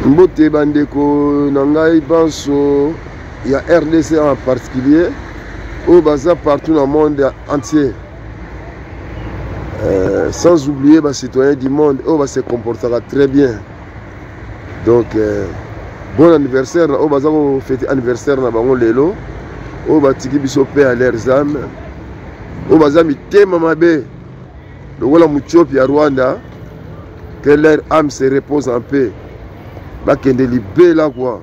Mbote bandeko na ngai banso ya RDC en particulier oyo baza partout na monde entier, sans oublier ba citoyens du monde oyo ba se comportaka très bien. Donc bon anniversaire na oyo baza kofete anniversaire na bango lelo, oyo batiki biso paix à leurs âmes, oyo baza mitema mabe lokola Mutiopi ya Rwanda, que leur âme se repose en paix, bakende libela quoi.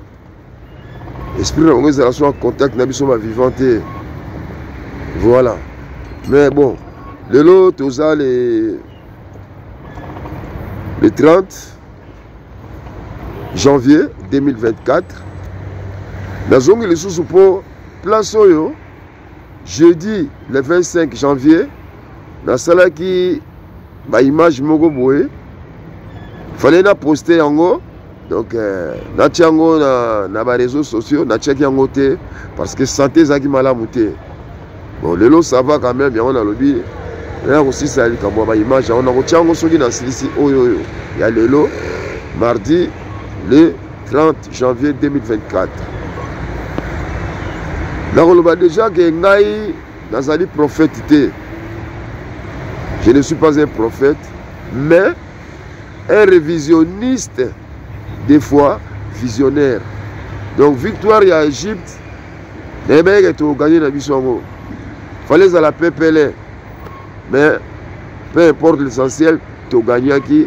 Esprit na bango ezala so en contact na biso ba vivant te. Voilà. Mais bon, lelo toza le 30 janvier 2024. Nazongi lisusu po place oyo jeudi le 25 janvier nasalaki ba image moko boye, fallait na poster yango. Donc natia yango na ba réseaux sociaux, natiaki yango te parce que santé ezalaki malamu te. Bon, lelo ça va quand même, yango nalobi naya kosisa likambo ya ba image yango, nakotia yango soki nasilisi oyo oyo ya lelo mardi le 30 janvier 2024. Nakoloba déjà ke ngai nazali prophète te, je ne suis pas un prophète, mais un révisionniste, des fois visionnaire. Donc victoire ya Égypte nayebaki ke toganye na biso yango, fallait ezala pepele, mais peu importe, l'essentiel togagnaki.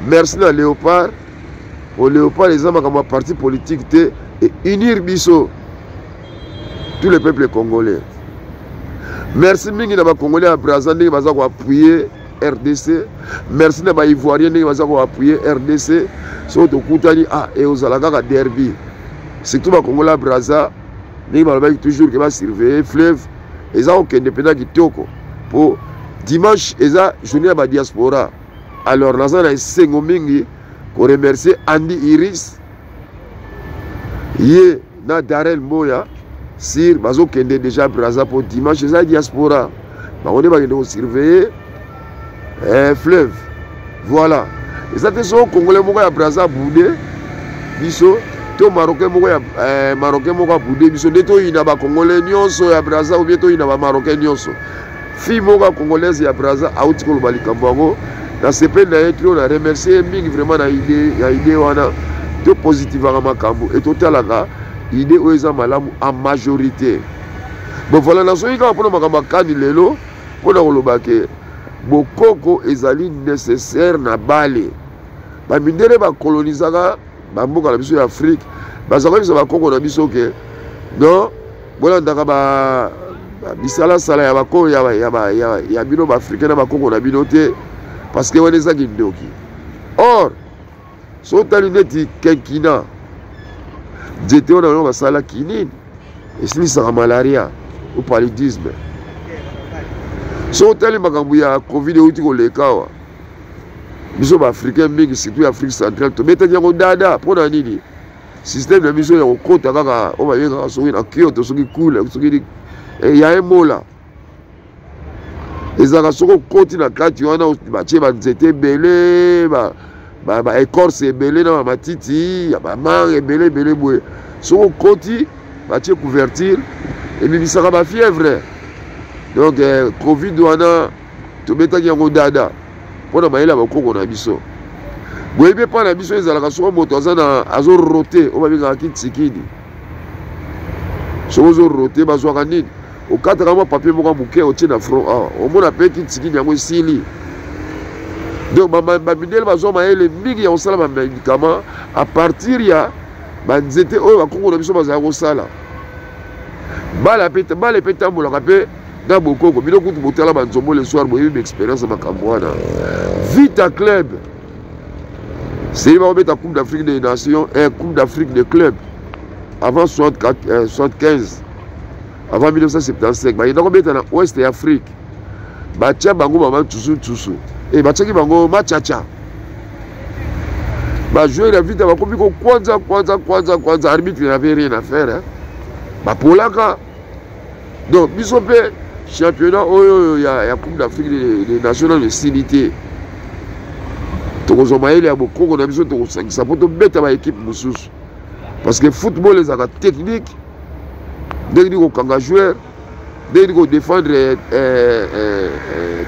Merci na Léopard. Po Léopard eza makambo ya parti politique te, et unir biso tous les peuples congolais. Merci mingi na bacongolais ya Braza ndenge baza koappuyer RDC. Merci na baivoirien ndenge baza koappuyer RDC. Soki tokutani, ah, e ozala kaka derby, surtout bacongolais ya Braza ndenge balobaki toujours ke basurveiller fleuve, eza kokende mpenza kitoko. Po dimanche eza journée ya badiaspora. Alors naza na esengo mingi koremercier Andy Iris ye na Darel Mboya sir bazokende déjà Braza po dimanche eza diaspora, bango nde bakende kosurveiller fleuve. Voilà, eza te soko congolais moko ya Braza bude biso to marocain moko ya marocain moko abude biso nde toyina bacongolais nyonso ya Braza ou bien toyina bamarocain nyonso. Fille moko ya congolaise ya Braza auti koloba likambo yango, nasepeli na ye trop, na remercier ye mingi vraiment na idée ya idée wana. Topositivaka makambo e totalaka idée oyo eza malamu en majorité. Bon voilà, nazoki kaka mpona makambo akani lelo mpona koloba ke bokoko ezali nécessaire na bale. Bamindele bakolonisaka bamboka na biso ya Afrique, bazalaka biso bakoko na biso ke non, bolandaka ba bisalasala ya bako ya bino baafricain na bakoko na bino te, parce que wana eza kindoki. Or so otali neti kenkina, nzete wana yango basala kinini esilisaka malaria ou paludisme. So otali makambo ya covid euti koleka awa, biso baafricain mingi surtout ya Afrique centrale tobetaki yango dada. Mpo na nini? Système na biso ya kokota kaka oyo babengaka soki na Kyoto, soki kula, soki ya emola ezalaka, soki okoti na kati wana batie banzete ebele, baécorce ebele na bamatiti ya bamare ebele ebele boye, soki okoti batie couverture ebimisaka bafièvre. Donc covid wana tobetaki yango dada mpona mayele ya bakoko na biso. Boyebi epai na biso ezalaka soki moto aza na azorote oyo babengaka kitsikidi, soki ozorote bazwaka nini, okataka mwa papier moko ya moke otie na front awa, omona mpe kitsikidi yango esili. Donc bamindele bazwa mayele mingi ya kosala bamédicament à partir ya banzete oyo bakoko na biso bazala kosala. Bala mpe bala mpe etambolaka mpe na bokoko. Bino kutu botala banzombo le soir, boyebi baexpérience ya makambo wana. Vita Club seli bakobeta Coupe d'Afrique des Nations, Coupe d'Afrique des clubs avant 64, 75, avant 1975, bakenda kobeta na ouest ya Afrique, batia bango mama ntusu ntusu e batiaki bango machacha. Bajoueur ya Vita bakomi kokwanza kwanza kwanza kwanza, arbitre n'avait rien à faire, hein. Bapolaka. Donc biso mpe championnat oyo ya Coupe d'Afrique des Nations nano esili te. Tokozwa mayele ya bokoko na biso, tokosangisa mpo tobeta ba équipe mosusu, parce que football ezalaka technique, ndenge nini kokanga joueur, ndenge nini kodefendre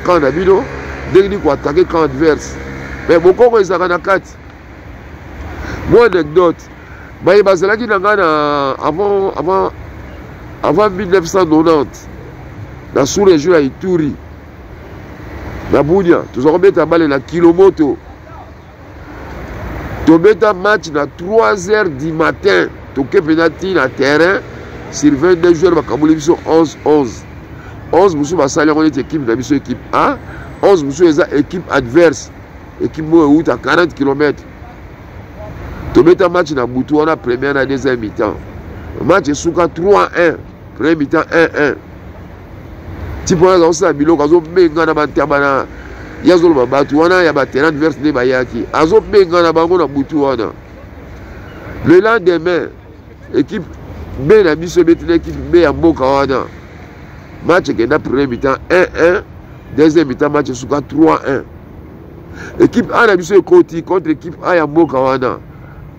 camp na bino, ndenge nini koattaquer camp adverse. Mais bokoko ezalaka na kati. Mwa anecdote, baye bazalaki na ngai na avant 1990 na sous région ya Ituri, na Bunia, toza kobeta bale na Kilomoto. Tobeta match na 3 heures du matin, toke mpenza ti na terrain. Sur 22 joueurs, bakaboli biso 11 11 11. Mosusu basali yango neti équipe na biso, équipe A. 11 mosusu eza équipe adverse, équipe moko euta 40 km. Tobeta match na butu wana, première na deuxième mi-temps. Match esuka 3-1, premier mi-temps 1-1. Tipo wana azosala biloko, azobenga na bantaba na ye, azoloba bato wana ya baterrain adverse nde bayaki, azobenga na bango na butu wana. Le lendemain, équipe B na biso ebeti na équipe B ya mboka wana. Match ekenda premier mi-temps 1-1, deuxième mi-temps match esuka 3-1. Équipe A na biso ekoti contre équipe A ya mboka wana,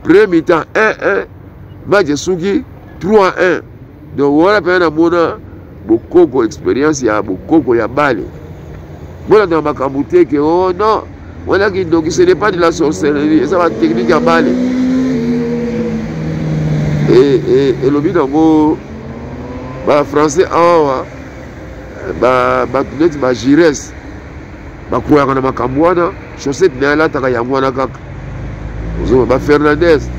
premier mi-temps 1-1, match esuki 3-1. Donc wana mpenza namona bokoko, expérience ya bokoko ya bale. Bolandaka makambo te ke oh non, wana kindoki. Ce n'est pas de la sorcellerie, eza batechnique ya bale. Elobi nango bafrançais awa, bato neti bagires bakweyaka na makambo wana. Chaussette na ye alataka yango wana kaka. Ozoma bafernandez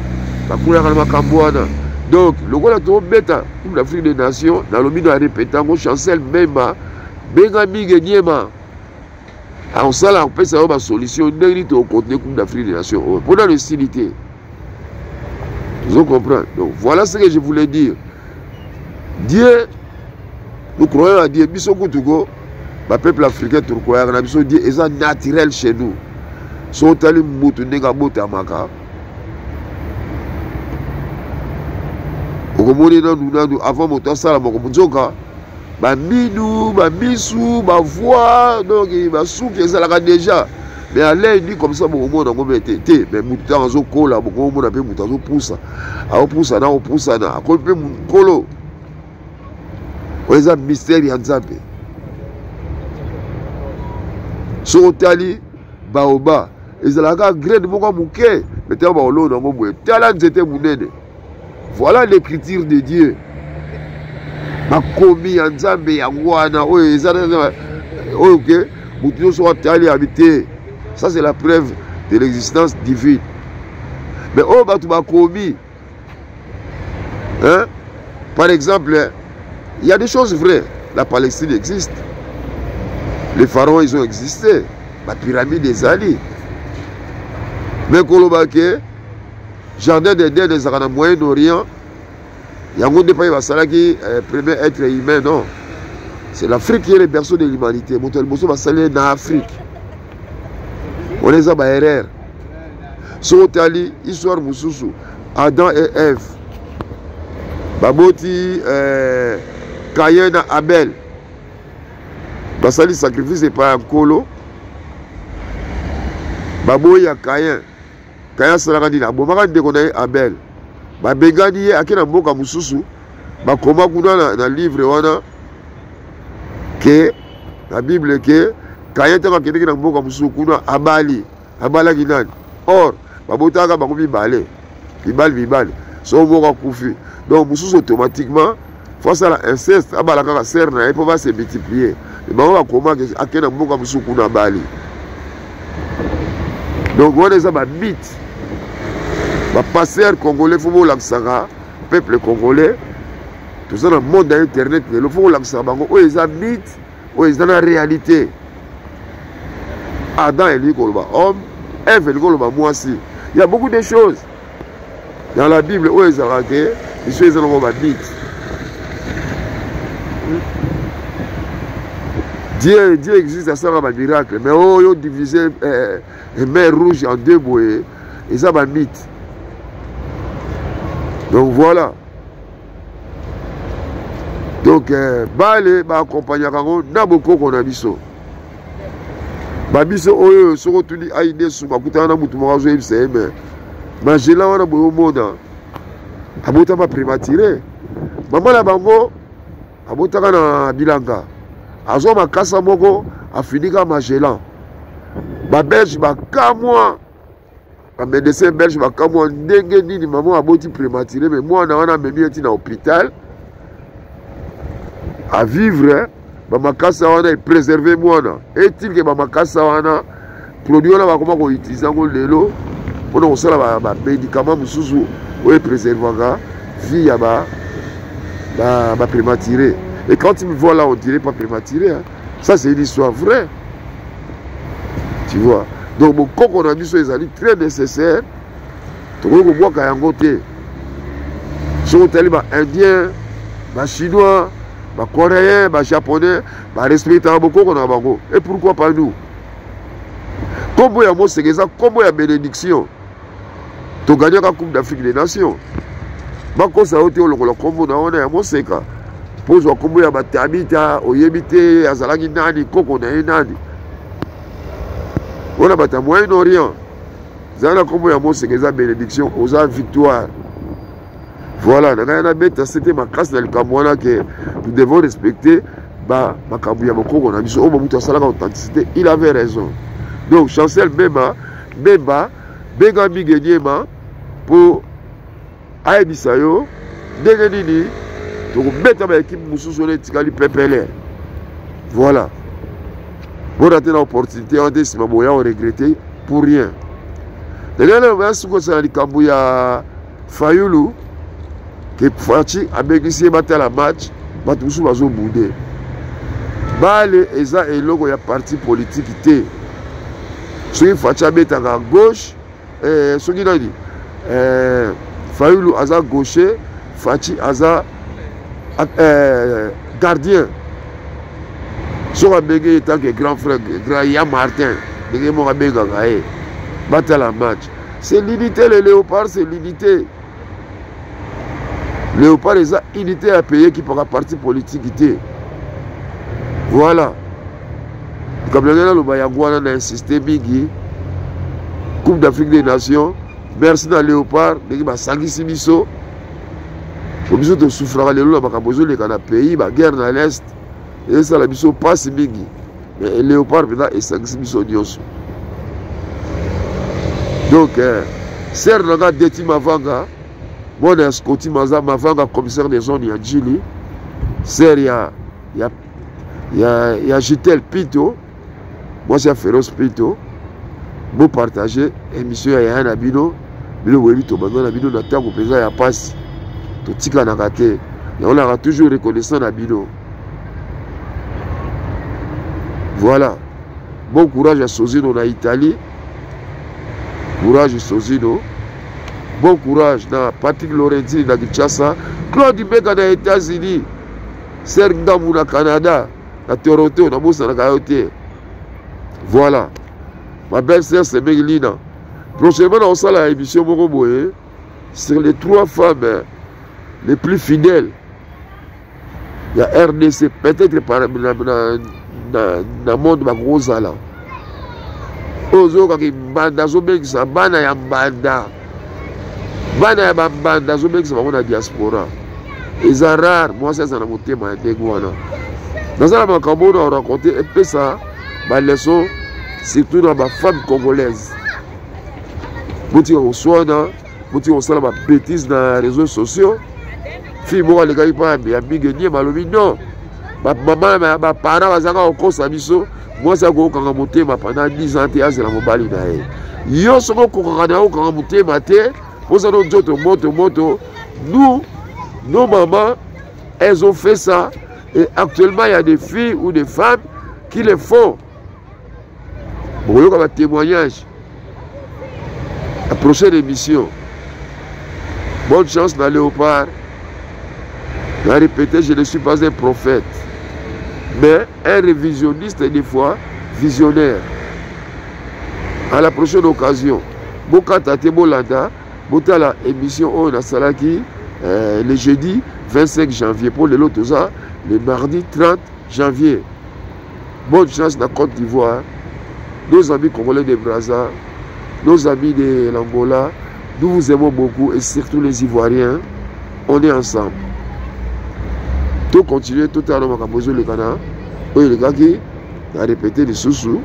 bakweyaka na makambo wana. Donc lokola tobeta Coupe d'Afrique des Nations, nalobi na répéter yango, Chancel Mbemba, benga mingi niema, akosala, akopesa yo basolution ndenge nini tokocontinue Coupe d'Afrique des Nations oyo mpona no esili te. Tozo comprendre. Donc voilà ce que je voulais dire. Dieu, nous croyons à Dieu. Biso kutuko bapeuple africain, tocroyaka na biso Dieu, eza naturel chez nous. So otali mutu ndenge abotamaka, okomoni nanu nanu avant moto asala makambo, nzoka baminu, bamisu, bavoi, donc basuki ezalaka déjà. Mais à l'œil nu comme ça, bokomona yango mpe te te. Mais motu ntango azokola, bokomona mpe moto azopusa, azopusana, akopusana, akomi mpe mokolo. Oyo eza mystère ya Nzambe. Soki otali baoba, ezalaka graine moko ya moke, me ntango bakolona yango boye, tala nzete monene. Voilà l'écriture de Dieu, makomi ya Nzambe yango wana. Oyo eza oyo ke motu nyonso atali abi te, ça c'est la preuve de l'existence divine. Mais oyo bato bakomi, hein? Par exemple, il y a des choses vraies. La Palestine existe, les pharaons, ils ont existé, bapyramide ezali. Mais koloba ke jardin d'Eden ezalaka na Moyen-Orient, yango nde pai basalaki premier être humain, non. C'est l'Afrique qui est le berceau de l'humanité. Moto ya liboso basali ye na Afrique. Wana eza baerreur. Soki otali histoire mosusu, Adam et Ève baboti Caïn na Abel, basali sacrifice epai ya Nkolo, baboyi ya Caïn. Caïn asalaka nini? Abomaka ndeko na ye Abel. Babengani ye, ake na mboka mosusu. Bakoma kuna na livre wana ke na Bible ke Caïn, ntango akendeki na mboka mosusu kuna, abali. Abalaki nani? Or babotaka bango mibale, mibali mibale. So moko akufi, donc mosusu automatiquement faut asala inceste, abala kaka sœur na ye mpo base multiplier. Bango bakomaki ake na mboka mosusu kuna, abali. Donc wana eza bamythe. Bapasteur congolais, faut bolakisaka peuple congolais. Toza na monde ya internet lelo, faut kolakisaka bango oyo eza mythe, oyo eza na réalité. Adam elingi koloba homme, Eve elingi koloba mwasi. Il y a beaucoup de choses dans la Bible oyo ezalaka ke biso eza nango bamythe. Dieu, Dieu existe, asalaka bamiracle, mais oyo divise mer Rouge en deux boye, eza bamythe. Donc voilà. Donc bale baaccompagnaka yango na bokoko na biso. Babiso oyo soki otuni aide suka akutana na motu moko azoyebisa ye me Magellan wana boye omona abotama prématuré, mama na bango abotaka na bilanga, azwa makasa moko afinika Magellan. Babelge bakamwa, bamédecin belge bakamwa ndenge nini mama aboti prématuré, me mwana wana amemi ye ti na hôpital avivre. Bamakasa wana epréserve mwana etilke bamakasa wana, produit wana bakoma koutilize yango lelo mpona kosala bamédicament mosusu oyo epréservaka vie ya baprématuré. Et quand tu me vois là, on dirait pas prématuré, hein. Ça, c'est une histoire vraie, tu vois. Donc bokoko na biso ezali très nécessaire, tokoki kobwaka yango te. Soki otali baindien, bachinois, bacoréen, bajaponais, barespectaka bokoko na bango, et pourquoi pas nous? Nkombo ya Moseka eza nkombo ya bénédiction. Toganyaka Coupe d'Afrique des Nations. Bakosa yo te, olongola nkombo na wana ya Moseka mpo ozwa nkombo ya Batabita, oyebi te azalaki nani, koko na ye nani. Wana bato ya Moyen Orient. Zala na nkombo ya Moseka, eza bénédiction, oza victoire. Voilà, na ngai nabeta sete makasi na likambo wana ke nous devons respecter makambo ya bokoko na biso. Oyo mobutu asalaka authenticité, il avait raison. Donc Chancel Bemba, Bemba benga Mingi Niema mpo ayebisa yo ndenge nini tokobeta baekipe mosusu wana etikali pepele. Voilà, bona te na opportunité wana te, nsima boya oregrete pour rien. Ndenge nini bayasukosala likambo ya Fayulu ke Fatshi abengisi ye batala match, bato mosusu bazobude bale. Eza eloko ya parti politike te. Soki Fatshi abetaka gauche, soki nani, Fayulu aza gaucher, Fatshi aza gardien. Soki abenge ye tant que grand frère, grand ya Martin, ndenge moko abengaka ye, batala match. C'est l'unité, le Léopard, c'est l'unité. Léopard eza unité ya pays, ekipaka parti politique te. Voilà likambo na ngai naloba yango wana, na insiste mingi. Coupe d'Afrique des Nations, merci na Léopard ndenge basangisi biso, po biso tosufraka lelo na makambo ezoleka na pays, baguerre na l'Est ezosala biso mpasi mingi, mais Léopard mpenza esangisi biso nyonso. Donc sœur na nga Deti Mavanga, mwana ya Scoti Maza Mavanga, commissaire des zones ya Njili, sœur ya Jitel Pito, mwasi ya Feroce Pito, bopartage émission ya yaya na bino. Bino boyebi, tobanda na bino na ntango mpenza ya mpasi, totikanaka te. Yango naka toujours reconnaissant na bino. Voilà, bon courage à Sozino na Italie, courage Sozino, bon courage na Patrick Lorenzini na Kinshasa, Claude Mbeka na États-Unis, Ser Ngambu na Canada, na Toronto, nabosanaka yo te. Voilà, ma belle sœur Semeki Lina, prochainement nakosala émission moko boye sur les trois femmes les plus fidèles ya RDC, peut-être par na monde bakozala oyo ozokaki mbanda azobengisa bana ya mbanda, bana ya bambanda azobengisa bango na diaspora. Eza rare mwasi aza na motema ya ndenge wana. Naza na makambo oyo na raconte, epesa baleçon surtout na bafemme congolaise. Botika koswana, botika kosala babétise na réseaux sociaux. Fille moko alekaki mpa ya mingi nie, balobi non, bamama, baparent bazalaka kokosa biso. Mwasi akokokanga motema pendant 10 ans te, azela mobali na ye. Yo soki okokaka na yo okanga motema te, mpoza no nzoto moto moto. Nous, nos mamans, elles ont fait ça, et actuellement il y a des filles ou des femmes qui le font. Bokoyoka batémoignage la prochaine émission. Bonne chance na Léopard. Na répété, je ne suis pas un prophète, mais un révisionniste et des fois visionnaire. À la prochaine occasion, bokata te, bolanda, botala émission oyo nasalaki le jeudi 25 janvier, mpo lelo toza le mardi 30 janvier. Bonne chance na Côte d'Ivoire. Nos amis congolais de Brazza, nos amis de l'Angola, nous vous aimons beaucoup et surtout les Ivoiriens, on est ensemble. Tout continuer, tout à l'heure, makambo ezolekana oyo elekaki na répéter lisusu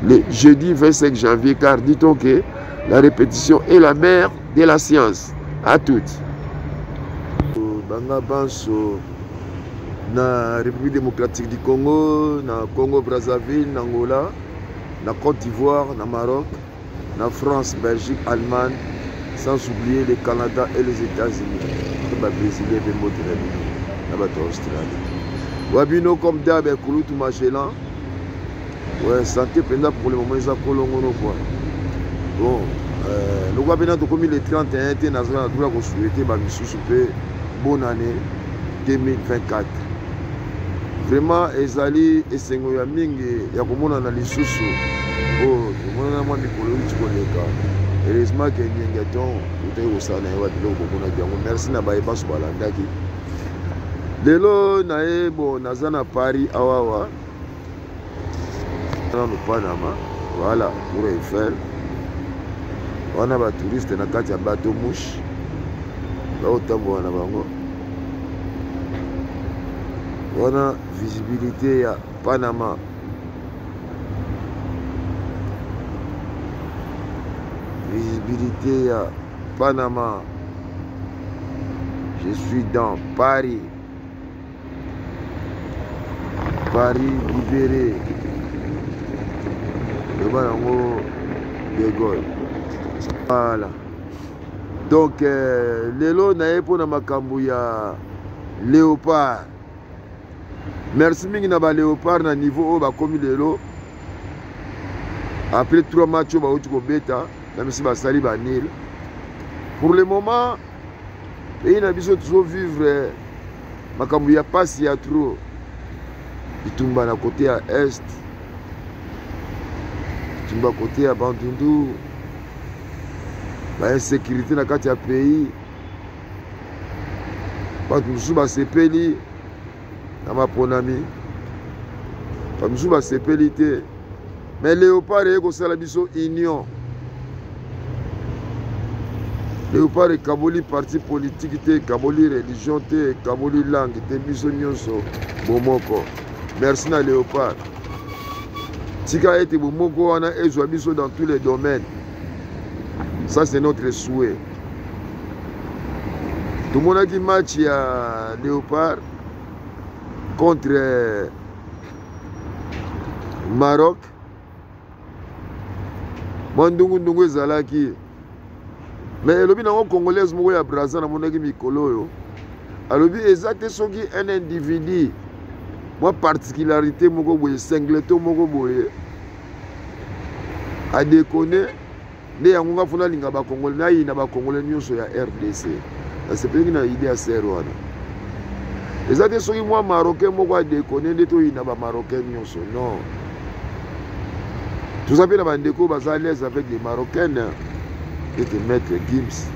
le jeudi 25 janvier, car dit-on que la répétition est la mère de la science. À toutes. Banga banso na République démocratique du Congo, na Congo Brazzaville, na Angola, na Côte d'Ivoire, na Maroc, na France, Belgique, Allemagne, sans oublier le Canada et les États-Unis. Ba Brésilien pe mbote na bino na bato ya Australie. Wa bino comme d'hab kulutu Magellan. Ouais, santé mpenza pour le moment eza kolongono quoi. Bon, lokola mpenza tokomi le 31 te, naza na droit kosouhaite ba misusu mpe bonne année 2024. Vraiment ezali esengo ya mingi ya komonana lisusu oyo tomonana mwa mikolo euti koleka. Heureusement ke Nyengeton otaki kosala na ye wa biloko bomonaki yango. Merci na baye banso balandaki. Lelo na ye bon, naza na Paris awawa nano Panama, voilà Tour Eiffel wana, batouriste na kati ya bateau mouche baotambola na bango wana, visibilité ya Panama. Visibilité ya Panama. Je suis dans Paris. Paris libéré. Loba yango De Gaulle. Voilà. Donc lelo naye mpona makambo ya Léopard. Merci mingi na ba Léopard na niveau oyo bakomi lelo. Après 3 matchs oyo bauti kobeta, na misi basali ba nil. Pour le moment, pays na biso tozovivre makambo ya pasi ya trop. Bitumba na côté ya est, bitumba côté ya Bandundu, ba insécurité na kati ya pays. Bato mosusu basepeli na maponami, bato mosusu basepeli te. Mais Léopard eye kosala biso union. Léopard ekaboli parti politique te, ekaboli religion te, ekaboli langue te, biso nyonso bomoko. Merci na Léopard. Tika ete bomoko wana ezwa biso dans tous les domaines. Ça c'est notre souhait. Tomonaki match ya Léopard contre Maroc. Mwa ndungu-ndungu ezalaki. Mais elobi nango congolaise moko ya Brazza namonaki mikolo oyo. Alobi eza te soki un individu mwa particularité moko boye, singleton moko boye adekone nde yango nga funa alinga ba congolais, nayina ba congolais nyonso ya RDC. Nasepelaki na idée ya ser wana. Eza te soki mwa marocain moko adekone nde toyina ba marocain nyonso. Non, toza mpe na bandeko baza à l'aise avec les marocaines, ete maître Gims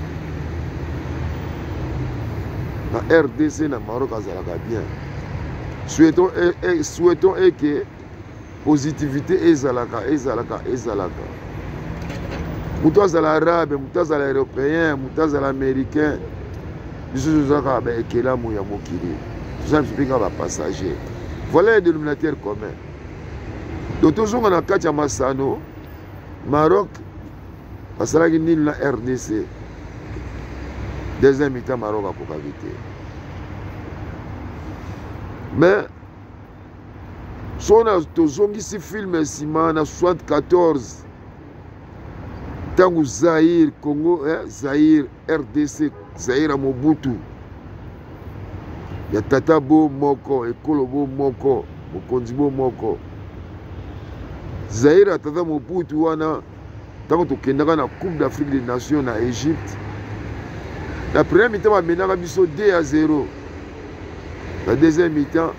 na RDC na Maroc azalaka bien. Souhaitons souhaitons eke positivité ezalaka, ezalaka, ezalaka. Moto azala arabe, moto azala européen, moto azala américain, biso tozalaka ba ekelamu ya mokili, toza biso mpe kaka ba passager. Voilà un dénominateur commun. Donc tozonga na kati ya masano. Maroc basalaki nini na RDC? Deuxième mi-temps Maroc akokaki te. Mais so na tozongisi film nsima na 74, ntango Zaïre Congo, Zaïre RDC, Zaïre ya Mobutu, ya tata bo moko, ekolo bo moko, mokonzi bo moko, Zaïre ya tata Mobutu wana, ntango tokendaka na Coupe d'Afrique des Nations na Égypte, na première mi-temps bamenaka biso 2-0. Na deuxième mi-temps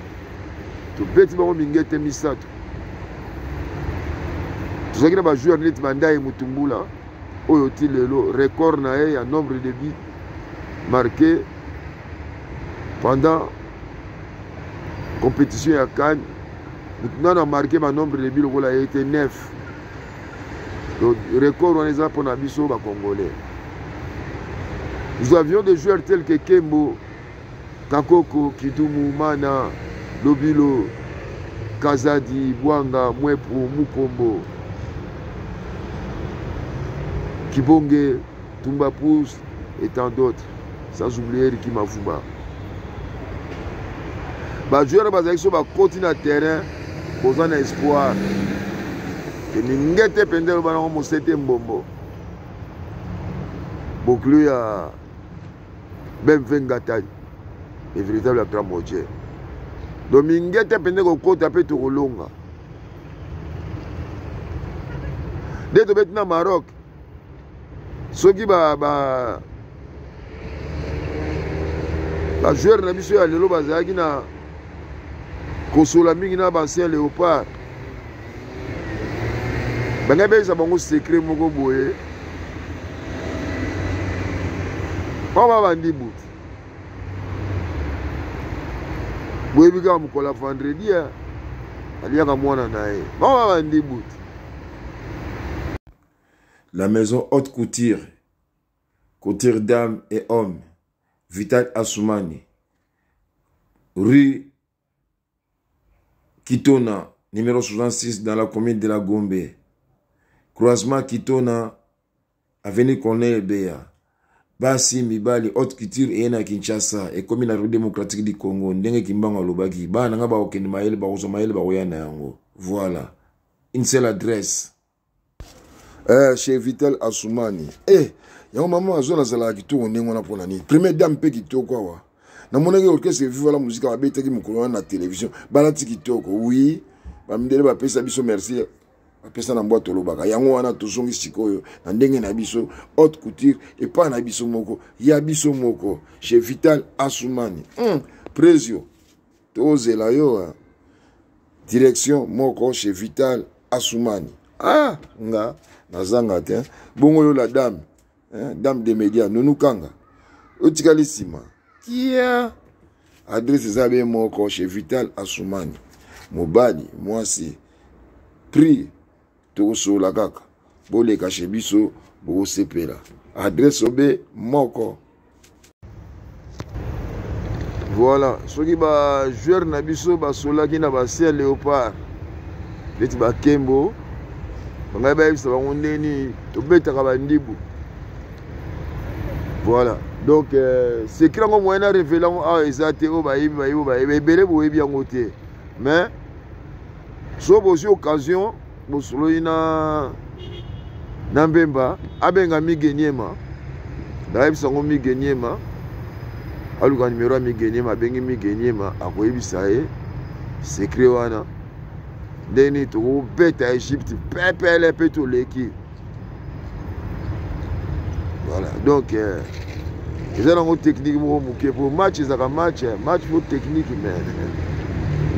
tobeti bango mingete misato. Tozalaki na bajoueur neti Bandai Mutumbula oyo ti lelo record na ye ya nombre de buts marqué pendant compétition ya CAN, mutu nano amarqué ba nombre de buts lokola ye te, 9. Donc record wana eza mpona biso bacongolais. Nous avions des joueurs tels que Kembo, Kakoko, Kidumu, Mana, Lobilo, Kazadi, Bwanga, Mwepu, Mukombo, Kibonge, Tumbapous et tant d'autres. Sans oublier Ricky Mavuba. Bajoueur bazalaki so bakoti na terrain, boza na espoir emingete mpenza eloba nango mosete mbombo boklu ya bmv ngatali le véritable grand modie. Donc mingete mpenza ekokota mpe tokolonga nde tobeti na Maroc. Soki ba ba bajoueur na biso ya lelo bazalaki na kosola mingi na baancien Léopard, bangai bayebisa bango secret moko boye mpo babandi butu. Boyebi kaka mokolo ya vendredi aliaka mwana na ye, bango babandi butu. La maison haute couture, couture dame et homme, Vital Assoumani, rue Kitona, numéro 66 dans la commune de la Gombe, croisement Kitona, avenue Corneille Bea. Basi mibali haute couture eye na Kinshasa, ekomi na République démocratique du Congo, ndenge Kimbangu alobaki, bana nga bakokende mayele, bakozwa mayele, bakoya na yango. Voilà, une seule adresse. Chez Vital Assoumani. Yango mama azo nazalaka kitoko ndenge wana mpona nini? Première dame mpe kitoko awa. Namonaki orchestre Viva la Musique babetaki mokolo wana na télévision, balati kitoko. Oui, bamindele bapesa biso merci, bapesa na mbwa tolobaka. Yango wana tozongi sikoyo na ndenge na biso haute couture epai na biso moko, ya biso moko chez Vital Assoumani. Prezio tozela yo direction moko chez Vital Assoumani. Ah, nga nazanga te bongo yo la dame, hein, dame des médias nunu kanga otikali nsima kia adresse eza be moko chez Vital Assoumani. Mobali mwasi prix tokosola kaka boleka chez biso bokosepela adresse obe moko. Voilà, soki ba joueur na biso basolaki na basia Léopard neti bakembo bangai bayebisa bango ndeni tobetaka bandibu. Voilà, donc secret yango moyen na révéler yango awa eza te, oyo bayebi bayebi bayebi ebele boyebi yango te, mais so bozwi occasion bosololi na Mbemba abenga Migeniema, nayebisa yango Migeniema aluka numéro ya Migeniema, abengi Migeniema akoyebisa ye secret wana ndeni tokobeta Egypte pepele pe toleki. Voilà, donc eza nango technique moko moke po match ezaka match, match po technique, mais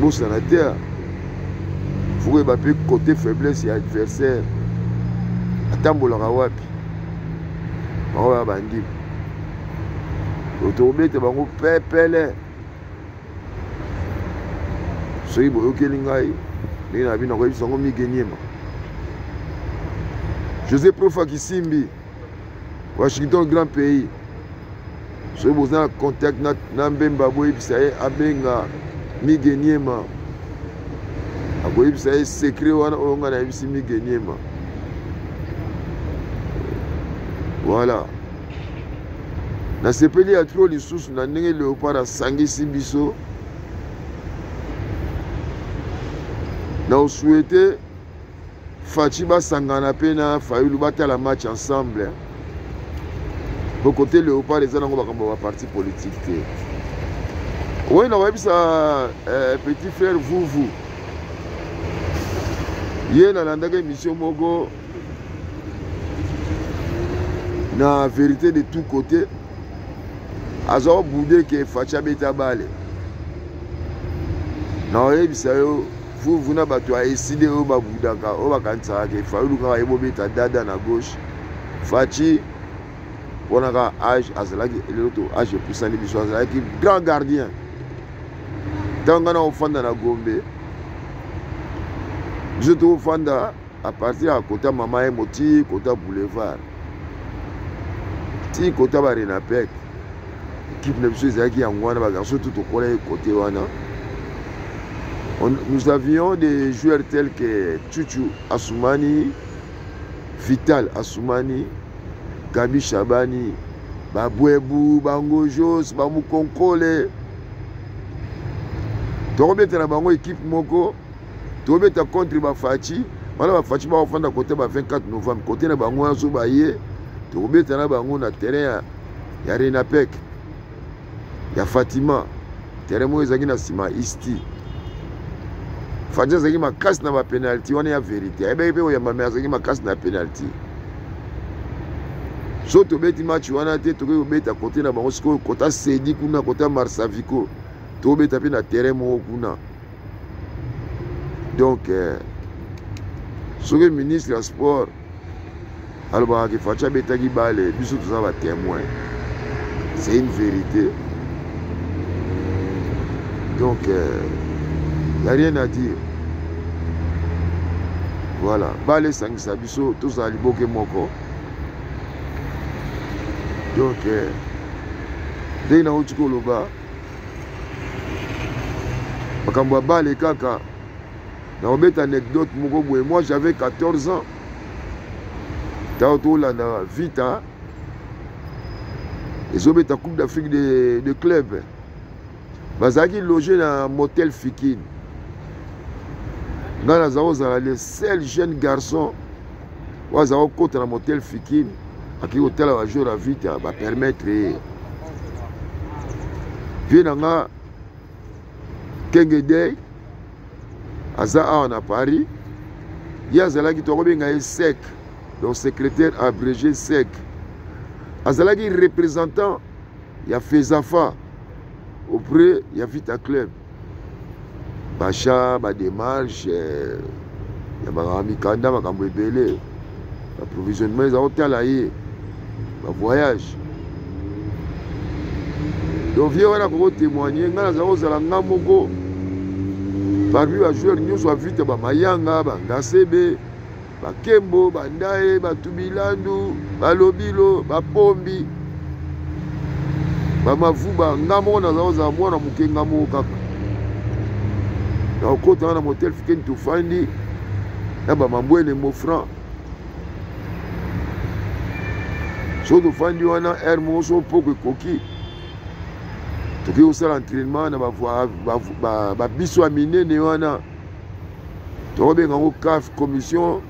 bosana te faut koyeba mpe côté faiblesse ya adversaire atambolaka wapi, bango baya bandimi tokobeta bango pepele. Soki boyokeli ngai ndenge na bino nakoyebisa yango Migeniema. José Profa Kisimbi, Washington grand pays, soki boza na contact na Mbemba boyebisa ye abenga Migeniema, akoyebisa ye secret wana oyo ngai nayebisi Migeniema. Voilà, nasepeli ya trop lisusu na ndenge Léopard asangisi biso. Na osouhaite Fatshi basangana pe na Fayulu batala match ensemble. Po côté Léopard eza nango makambo ya parti politique te. Oyo na koyebisa petit frère Vuvu, ye nalandaka émission moko na vérité de tout côté, aza bude ke Fatshi abeta bale. Na oyebisa yo Vuvu na bato ya eside oyo babudaka oyo bakanisaka ke Fayulu kaka ye bobeta dada na gauche. Fatshi mpona kaka age azalaki elelo to age epusani biso, azalaki grand gardien. Ntango ngai na ofanda na Gombe, biso tokofanda À partir ya kota mama ye moti kota boulevard ti kota ba renapec, équipe na biso ezalaki yango wana. Bagarçon tout tokolaki kote wana. Nous avions des joueurs tels que Chuchu Assoumani, Vital Assoumani, Gabi Chabani, Babwebu, Bangojos, Bamukonkole. Tokobeta na bango équipe moko, tobeta contre bafaci wana. Bafaci bakofanda kote ba 24 novembre, kote na bango wana. So baye, tokobeta na bango na terrain ya Renapec ya Fatima, terrain moko ezalaki na nsima isti. Faci azalaki makasi na bapenalty wana ya vérité, ayebaki mpe koyamba, me azalaki makasi na penalty. So tobeti match wana te, tokoki kobeta kote na bango sikoyo, kota sedi kuna, kota Marsavico, tobeta mpe na terrain moko kuna. Donc soki ministre ya sport alobaka ke Faci abetaki bale, biso toza batémoin, c'est une vérité. Donc y a rien à dire. Voilà, bale esangisa biso, tozala liboke moko. Donc ndenge nauti koloba, makambo ya bale kaka, nakobeta anecdote moko boye. Moi, j'avais 14 ans ntango tolanda Vita ezobeta Coupe d'Afrique de club. Bazalaki loge na motel Fikine. Ngai naza kozala le seul jeune garçon oyo aza kokota na motel Fikine, akei kotala bajoueur ya Vita. Bapermettre ye. Vie na nga Kenge Day aza awa na Paris, ye azalaki, tokobenga ye sec, donc secrétaire abrégé sec. Azalaki représentant ya Fezafa auprès ya Vita Club, bacha badémarche ya makambo mikanda, makambo ebele, baprovisionnement eza kotala ye, bavoyage. Donc vie wana kokotémoigne, ngai naza kozala nga moko parmi bajoueur nyonso ya Vita, bamayanga, bangasebe, bakembo, bandaye, batubilandu, balobilo, bapombi, bamavuba. Nga moko naza kozala mwana moke, nga moko kaka nakokota wana motel Fikeni. Tofandi na bamambwene mofran. So tofandi wana, aire moko so poko ekoki, tokoki kosala entraînement na babiso ya minene wana, tokobenga yango CAF, commission,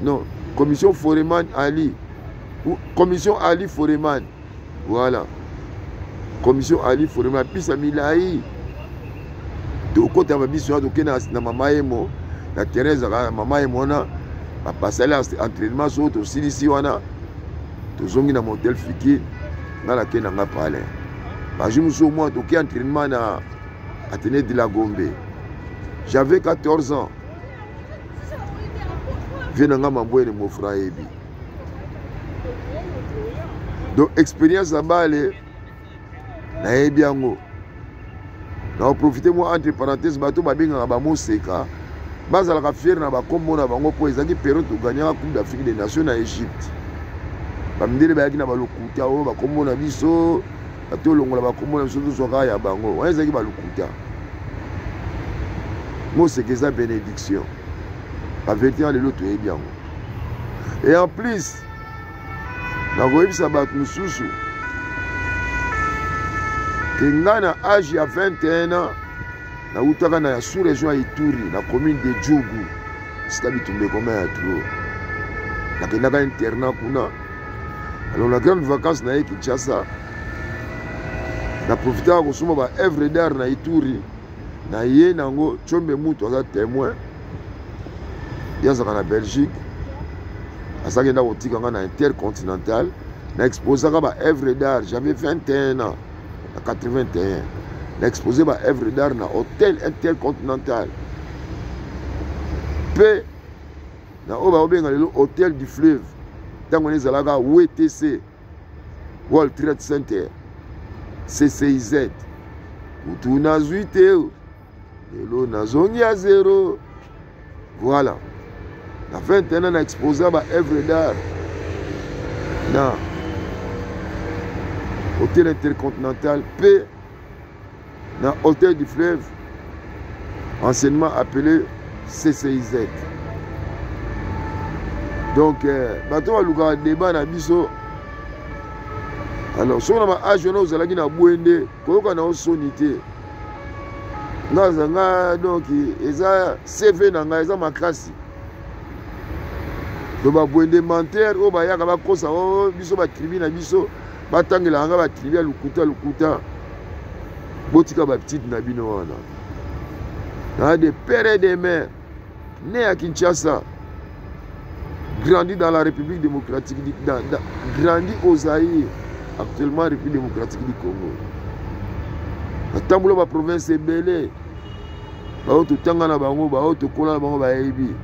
non, commission Foreman Ali, commission Ali Foreman. Voilà, commission Ali Foreman, bisa milai. Tokota babiso wana, tokende na mama yemo, na terrain ezalaka na mama yemo wana, basali entraînement. So tosilisi wana, tozongi na motel Fiki. Nga nakei na nga palin. Bajour mosusu mwa toki entraînement na Athénée de la Gombe. J'avais 14 ans. Vie na nga Mambwene Mofra ayebi. Donc expérience ya bale nayebi yango. Nakoprofite mwa entre parenthèse, bato babengaka bamoseka bazalaka fier na bakombo na bango, mpo ezalaki période toganyaka Coupe d'Afrique des Nations na Égypte. Bamindele bayaki na balokuta oyo bakombo na biso, batolongola bakombo na biso, tozwaka ya bango. Wana ezalaki balokuta. Moseka eza bénédiction. Bavérité wana lelo toyebi yango. Et en plus, nakoyebisa bato mosusu ke ngai na age ya 21 ans nautaka na sous région ya Ituri, na commune de Djugu, esika bitumba ekoma ya trop. Nakendaka internat kuna. Alors na grande vacance na ye Kinshasa, na profitaka kosomba ba œuvre d'art na Ituri na ye nango. Tshombe mutu aza témoin, ye azalaka na Belgique, azalaki nda kotika nga na Intercontinental, na exposaka ba œuvre d'art. J'avais 21 ans na 81, na exposé ba œuvre d'art na hôtel Intercontinental mpe na oyo bakobenga lelo Hôtel du Fleuve. Ntango wana ezalaka WTC, World Trade Center, CCIZ. Kutu nazwi te, lelo nazongi ya zero. Voilà. Na 21 ans na exposa ba œuvre d'art na hôtel intercontinental mpe na hôtel du fleuve anciennement appelé CCIZ. Donc euh, bato balukaka débat na biso alors soki na ba age wana ozalaki na bwende koyoka na yo soni te nga nga donc eza cv na ngai eza makasi to babwende menteur oyo bayaka bakosa o oh, biso batribi na biso batangelaka nga batribi ya lokuta lokuta botika baptite na bino wana na de père et de mère né à Kinshasa grandi dans la République démocratique du, dans, dans, grandi au Zaïre actuellement République démocratique du Congo natambola baprovince ebele baoyo totanga na bango baoyo tokola na bango bayebi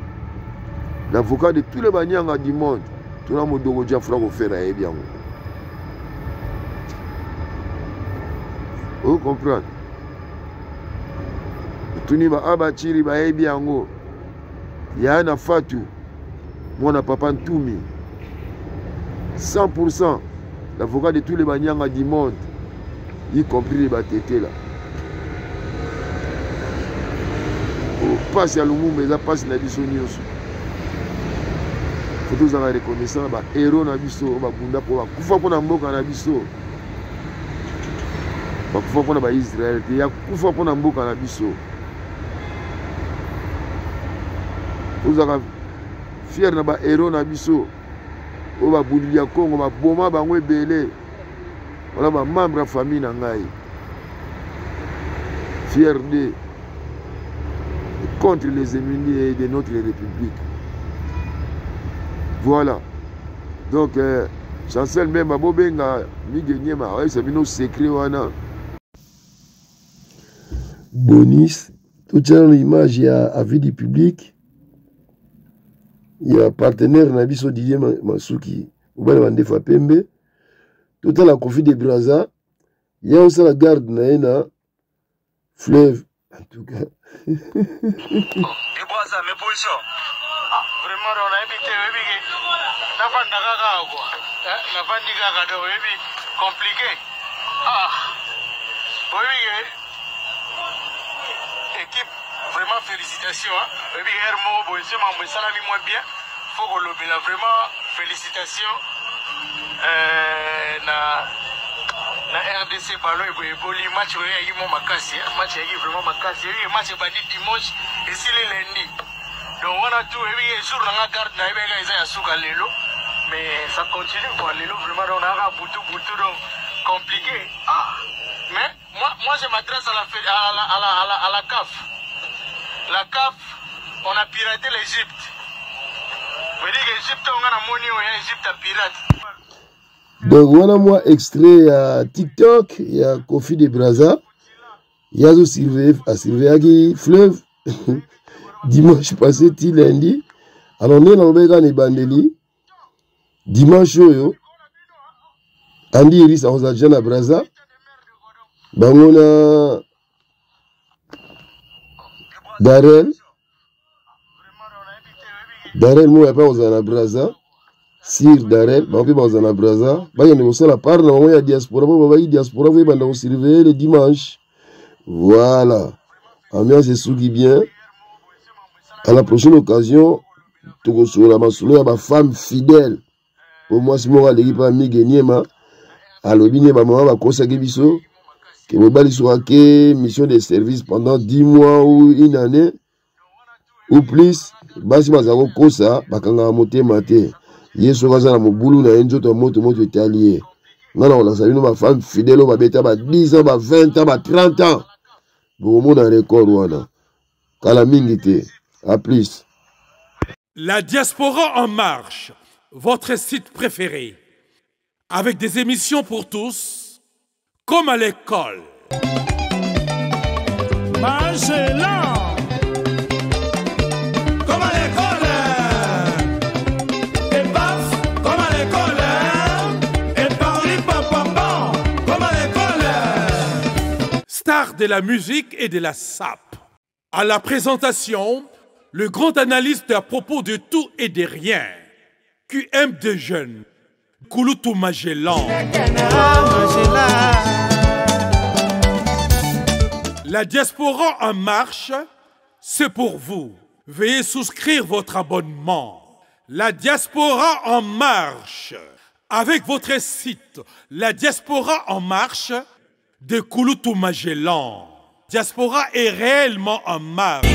l'avocat de tous les banyanga du monde tona modogo jafra kofera ayebi yango o comprendre otuni ba abachiri bayebi yango yaya na fatu mwana papa ntumi 100% l'avocat de tous les banyanga du monde y compris les batetela mpasi ya lumumba eza mpasi na biso nyonso fo tozala reconnaissant na bahéros na biso oyo babunda mpo bakufa mpo na mboka na biso bakufa mpo na baisraele te ya kufa mpo na mboka na biso tozalaka fiere na bahéros na biso oyo babundeli ya kongo baboma bango ebele wana bamembre ya famille na ngai fier de contre les ennemis de notre république voilà donc euh, chancel mbemba bobenga mige niema ayebisa bino secret wana bonis totia nano image ya avis du public ya partenaire na biso didier masuki mobali mandefu ya pembe totala kofi de braza ye osala garde na ye na fleuve en tout cas de braza mes positions ah, vraiment donc nayebi te oyebi ke nafanda kaka kua eh, nafandi kaka donc oyebi compliqué ah oyebi ke équipe vraiment félicitation oyebi ke heure moko boye so mambo esalami mwa bien faut kolobela vraiment félicitation euh, na na rdc ballon eboli match oyo eyaki mwa makasi match eyaki vraiment makasi eyaki match ebandi dimanche esili lundi donc wana tout eyebi jour na nga garde nayebaka eza ya suka lelo mais ça continue quoi lelo vraiment donc nayaka butu butu donc compliqué ah mais moi, moi je m'adresse à la, à la, à la, à la, à la CAF la CAF on a piraté l'Égypte veut dire que Égypte on a moni oyo Égypte a pirate donc wana mwa extrait ya tiktok ya kofi de braza ye azo surveille asurveillaki fleuve dimanche passé ti lundi alors ndenge nalobaki kaka na ebandeli dimanche oyo andi iris akozala deja na braza bango na darel darel moya mpe akozala na braza sir darel bango mpe bakozala na braza bakende kosala part na bango ya diaspora mpo babaki diaspora fo ebanda kosurveille le dimanche voilà ambiance esuki bien à la prochaine occasion tokosolola masolo ya bafemme fidèle po mwasi moko aleki mpe amige niema alobi nie bamama bakosaki biso ke mobali soki ake mission de service pendant 10 mois ou une année ou plus basi baza kokosa bakangaka motema te ye soki aza na mobulu na ye nzoto ya moto moto etali ye ngai na kolakisa bino bafemme fidèle oyo babeta ba 10 ans ba 20 ans ba 30 ans bokomona record wana kala mingi te a plus La diaspora en marche, votre site préféré, avec des émissions pour tous, comme à l'école. Magellan Comme à l'école Et paf, comme à l'école Et parli pam comme à l'école Star de la musique et de la sape. À la présentation, Le grand analyste à propos de tout et de rien. QM de jeunes. Kulutu Magellan. La diaspora en marche, c'est pour vous. Veuillez souscrire votre abonnement. La diaspora en marche. Avec votre site, La diaspora en marche de Kulutu Magellan. Diaspora est réellement en marche.